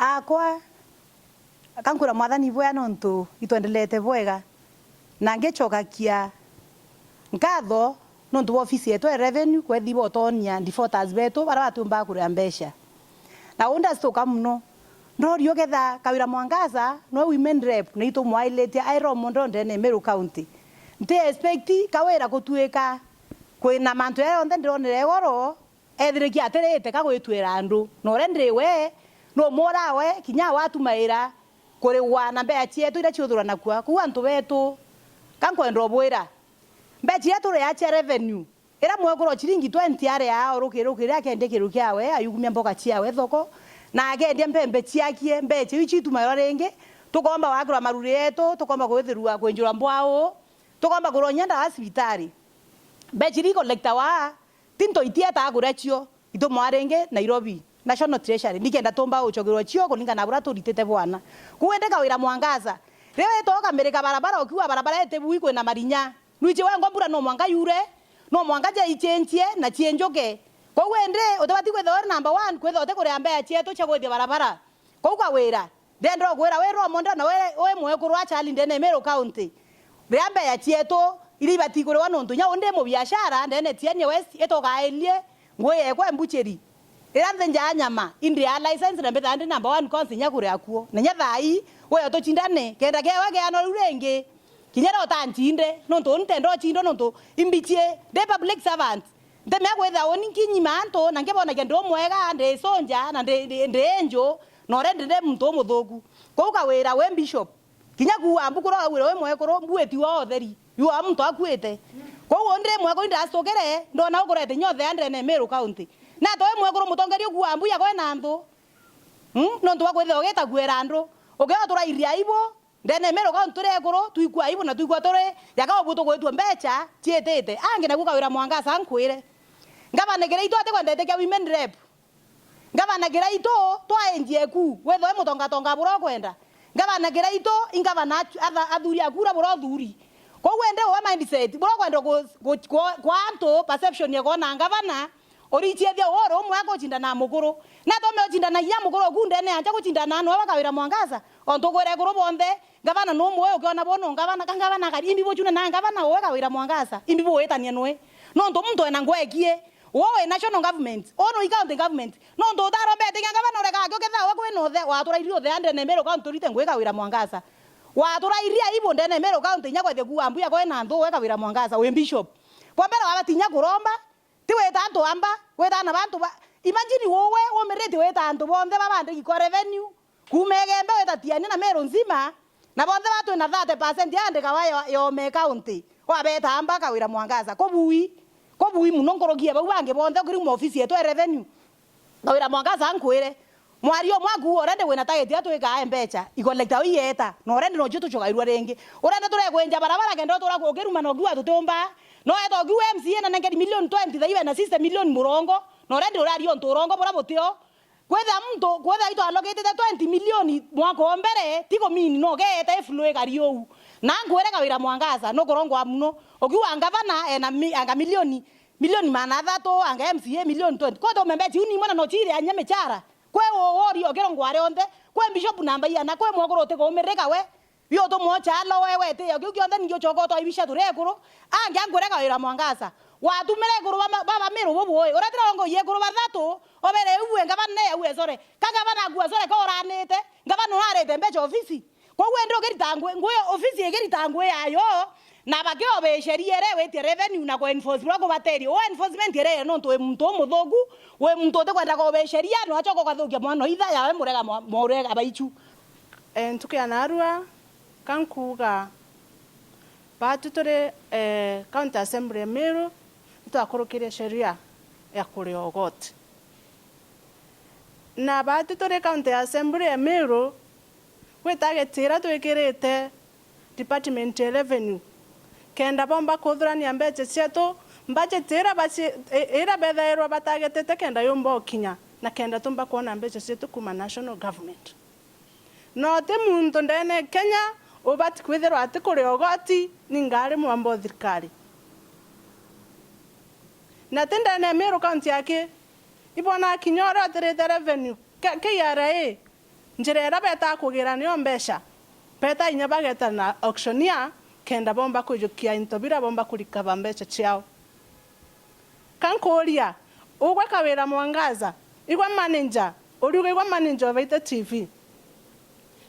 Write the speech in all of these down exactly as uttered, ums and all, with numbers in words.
Akwa, kankwira Mwathani bwea nontu itwendelete bwega, na ngicokakia nkatho nontu bwa ofisi yetu ya revenue kwethirwa utonia defaulters betu baria batiumbaga kuria mbeca. Na uu ndastuka muno, ndorio ketha Kawira Mwangaza nwe women rep na itumwailitie aira omonde ndene ya Meru County. Nti expect Kawira gutuika kwina mantu jaria jonthe ndironire igoro, ethirikia atirite ka gwitwira andu, na uria ndi we, numwora we, kinya we atumaira kurigwa na mbeca cietu iria ciuthuranakua. Kwou antu betu, ka nkwenda ubwira, mbeca iria turia cia revenue, ira mwekuru o ciringi twenty aria o ruki ruki, riria akendia kiru kiawe, ayugumia mboga ciawe thoko, na akendia mpembe ciakie, mbeca iu icitumagirwa ringi, tukomba gwakirwa maruri yetu, tukomba kwithirwa kwinjirwa mbwau, tukomba kuronyia ndawa cibitari. Mbeca iria ikolektawa, ti nto itietaa kuria cio, itumwa ringi Nairobi, National Treasury, nikenda tumba gucokerwa cio kuringana na buria turitite bwana. Kwou indi Kawira Mwangaza, riria wita ukamirika barabara, ukiuga barabara iti bui kwina marinya, nwiji wengwa mbura no mwanka yure, no mwanka ja ichenjie na cienjuke. Kwou indi utibati kwithirwa uri number one, kwithirwa utikuria mbeca cietu cia gwithia barabara. Kwou Kawira, ndenda ukwira wi Rwamonde na wi, wi mwekuru wa Charlie ndene ya Meru County. Riria mbeca cietu iria ibati kuriwa nontu inya undi mubiashara ndene Tiania West itugairie ngui yekwa mbucheri. Riria nthinjaa nyama, indiaa license na mbithaa ndi number one county inya kuria kuo. Na inya thaa ii, wi o tucindane, kenda kiewa kiano riu ringi. Kinya riria utancinde, nontu uni ntenda ucindwa nontu imbichie, ndi public servant. Ntemea kwithirwa uni nkinyima antu, na nkibonagia ndi umwega, ndi soldier, na ndi, ndi, ndi angel, na uria ndi, ndi muntu umuthuku. Kwou Kawira wi bishop. Kinya kuua mbu kuria wauire wi mwekuru, mbu itiua utheri. Yua muntu akuite. Kwou uni ndi mwekuru, indastukire, ndona ukurete inya uthea ndene ya Meru County. Na to wi mwekuru mutongeria ukuua mbu ya kwena nthu. Mm? Nontu bwa kwithirwa ugita kuera andu. Ukiona turairia aibu, ndene ya Meru County turi ekuru, twikua aibu na twikua turi, yaka ubu tugwitwa mbeca ciitite. Angi naku Kawira Mwangaza nkwire. Ngavana Kiraitu atikwenda itikia women rep. Ngavana Kiraitu, twaenjie ku, withwe mutongatonga buria ukwenda. Ngavana Kiraitu, ingavana achu-, atha-, athuri aku uria buria uthuri. Kwou indi uwe mindset, buria ukwenda ku-, ku-, ku-, kwa antu perception ya kwona ngavana, urichiethia uri umwe akucindana na mukuru. Na tome ucindanagia mukuru ku ndene ya nja gucindana na nowe Kawira Mwangaza. Ontu ukwira ekuru bonthe, ngavana numwe ukiona bono ngavana, ka ngavana akari, imbi bucuna na ngavana uwe Kawira Mwangaza, imbi buwitania nwe. Nontu muntu ena ngwekie, uwe wi national government, uwe nwi county government. Nontu utarombete kia ngavana ureka akio ketha uwe kwina uthe, waturairie uthe ndene ya Meru County turite ngui Kawira Mwangaza. Waturairie aibu ndene ya Meru County inya kwethia kuua mbuya kwina nthu uwe Kawira Mwangaza, wi bishop. Kwa mbere wabatinya kuromba, ti wita antu amba, wita na bantu ba, imagine uwe umirite wita antu bonthe babandiki kwa revenue, kuuma Igembe wita Tiania na Meru nzima, na bonthe batwi na thirty percent yaandikawa yo, yo me county, wabeta amba Kawira Mwangaza, kubui, kubui muno nkuruki ya bau bangi bonthe ukiriuma ofisi yetu ya revenue. Kawira Mwangaza nkwire, mwari umwe akuuga already wina target ya twikaa mbeca, ikolekta iyeeta, na already nocio tucokairua ringi. Urenda turekwenja barabara kenda utura ku-, ukiruma na ukiuga tutiumba. No eeta ukiuga M C A na nengeri milioni twenty, thaa iwe na sixty milioni murongo, na already uraria untu urongo buria butio. Kwitha muntu, kwitha itu allocatete twenty milioni mwaka o mbere, ti kumini no geeta iflu ikari uu. Na nkwire Kawira Mwangaza, nukurongwa muno. Ukiuga ngavana ena mi-, anga milioni, milioni magana athatu, anga M C A milioni twenty. Kwa tume mbeca iu ni imwe na no ciiria nya michara. Kwi u-, wori ukirongwa arionthe, kwi bishop namba iana, kwi mwekuru utikuumirika we. Yu utumwocha alo we wetiyo kiu kionthe ningi ucoka utwaibisha turi ekuru. Angi ankwire Kawira Mwangaza. Watumire ekuru ba ma-, ba Bamiru bubui. Uretire ongo yekuru bathatu, obere uwe ngavana ne uwe sore. Ka ngavana akua sore ka uranite. Ngavana urarite mbeca ofisi. Kwou indi ukirita ngui, ngui ofisi ikirita ngui yayo, na bakiobeceria ere witie revenue na ku enforce buria kubateria. U enforcement ere nontu wi muntu umuthuku, wi muntu utikwenda kobeceria, na wacoka ukathukia mwana itha yawe murega mwa-, murega baichu. Eh, ntuku ya narua, ka nkuuga, baatu turi, eh, County Assembly ya Meru, nitwakurukirie sheria ya kuria ugoti. Na baatu turi County Assembly ya Meru, gwi target iria twikirite Department ya Revenue, kenda bomba kuthurania mbeca cietu, budget iria baci-, i-, iria bethairwa batargetite kenda yumba ukinya, na kenda tumba kwona mbeca cietu kuma national government. No ti muntu ndene ya Kenya ubati kwithirwa atikuria ugoti ninga ari mwamba o thirikari. Na ti ndene ya Meru County aki, ibona kinya uria utirite revenue, K-, K R A, Njira iria betaa kugira niyo mbeca, betaa inya bageta na auctioneer kenda bomba kujukia into biria bomba kurikaba mbeca ciao. Ka nkuuria, ugwe Kawira Mwangaza, igwe manager, uriuga igwe manager obaite T V.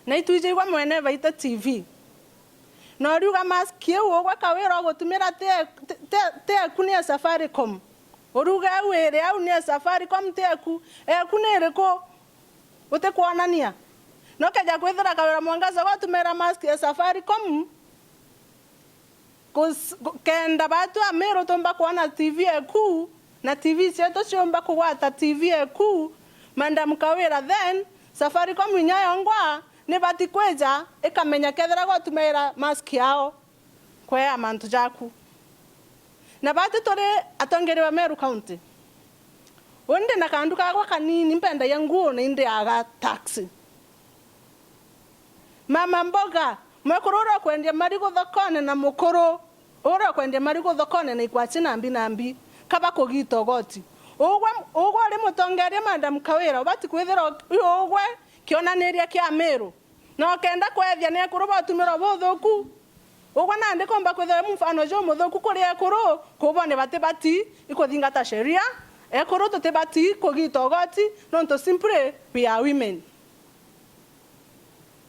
Na itwiji igwe mwene baite T V. Na uriuga mask iu ugwe Kawira ugutumira ti e-, ti, ti, ti eku, ni e Safaricom. Uriuga iu iri au ni e Safaricom, ti eku. Eku ni iriku? Utikwonania. No keja kwithira Kawira Mwangaza gwatumira mask ya Safaricom, kus-, ku-, kenda batu Amiru tumba kwona T V eku, na T V cietu ciumba kugwata T V eku, Madam Kawira, then Safaricom inya yongwa nibati kwija ikamenya kethira gwatumira mask yao kwea mantu jaku. Na bati turi atongeria ba Meru County. Uni ndi na kandu kagwa kanini, mpendagia nguo na indiaga taxi. Mama mboga, mwekuru uria ukwendia marigu thokone na mukuru uria ukwendia marigu thokone na ikwati nambi nambi, kaba kugita ugoti. Ugwe, ugwe uri mutongeria, Madam Kawira, ubati kwithira u-, ugwe kionaniria kia Miru. Na ukenda kwethia ni ekuru batumirwa buthuku. Ugwe nandi kumba kwithirwa wi mfano jumuthuku kuri ekuru, kubo ni batibati ikuthingata sheria. Ekuru tutibati kugita ugoti, nontu simply we are women.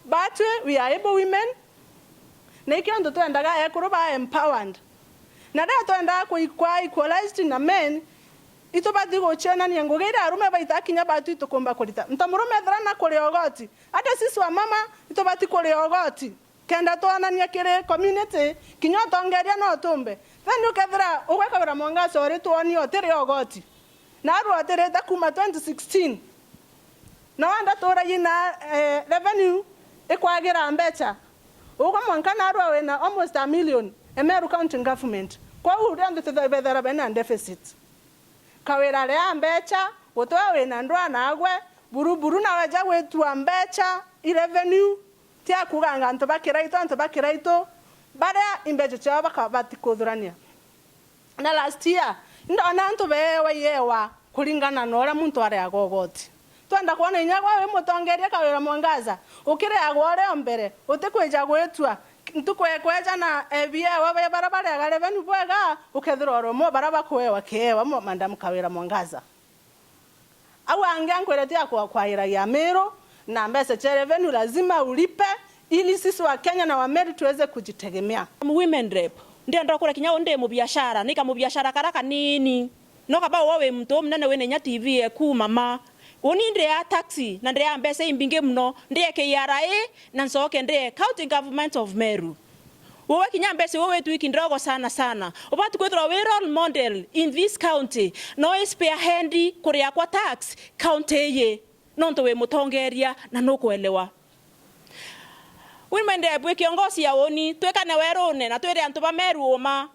Batwi, we are able women. Na ikio ntu twendaga ekuru ba empowered. Na riria twendaga kui-, kwa equalized na men, itubati gucienania ngugi iria arume baita kinya batu itukumba kurita. Nta murume ethira na kuria ugoti, hata sisi wa mama itubati kuria ugoti. Kenda twonania kiri community, kinya utongeria no tumbe. Then ukethira ugwe Kawira Mwangaza uri twoni utiri ugoti. Narua utirite kuma twenty sixteen. No wenda turagia na, eh, revenue ikwagira mbecha. Ugwe mwanka narua wina almost a million e Meru County Government. Kwou uria antu tithebethera bena deficit. Kawira ria mbecha, gutwe wina ndwaa nagwe, buru buru na weja gwitua mbecha i revenue, ti akuganga antu ba Kiraitu, antu ba Kiraitu, baria imbecha ciao bakabati kuthurania. Na last year, indona antu beewa iewa kuringana na uria muntu areaga ugoti. Twenda kwona inya gwe wi mutongeria Kawira Mwangaza, ukireagwa uria o mbere, utikwija gwitua, ntuku ekweja na ebiewa bia baria bareaga revenue bwega, ukethirwa uri umwe baria bakuewa kiewa mo Madam Kawira Mwangaza. Au angi ankwire ti akwa-, kwairagia Miru, na mbeca cia revenue lazima ulipe, ili sisi wa Kenya na wa Meru tuweze kujitegemea. Women rep, ndienda kura kinya undi mubiashara, nika mubiashara kara kanini. No kaba uwe wi muntu umunene wina inya T V eku mama. Uni ndia taxi na ndia mbeca imbingi muno, ndia K R A na ncoke ndia County Government of Meru. Wewe kinya mbeca iwe witwiki ndogo sana sana. Ubati kwithirwa wi role model in this county. No i spearhead kuria kwa tax county iyi. Nontu wi mutongeria na nukwelewa. Women rep wi kiongozi ya uni, twikane werune na twire antu ba Meru uma.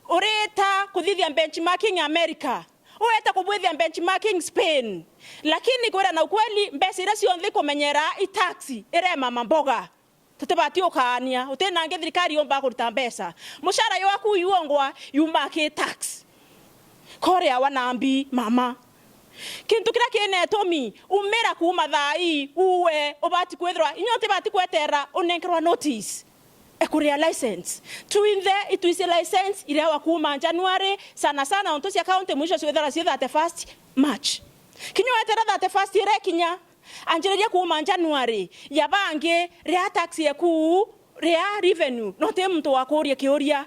Urita kuthithia benchmarking America. Urita kubwithia benchmarking Spain. Lakini kwira na ukweli, mbeca iria cionthe ikumenyera i tax, irema mamboga. Tutibati ukaania, utina ngi thirikari yumba kuruta mbeca. Mucara ywaku yuongwa, yuma ki tax. Koreawa na mbi, mama. Kintu kiria kina itumi, umira kuuma thaa ii, uwe, ubati kwithirwa, inya utibati kweterera unenkerwa notice. Ekuria license. Twinthe itwisi license irewa kuuma January, sana sana untu cia county mwisho ciwethera cio thirty-first March. Kinya wetera thirty-first irekinya, anjiriria kuuma January, ya bangi, ria tax eku, ria revenue, no ti muntu wa kuria kiuria.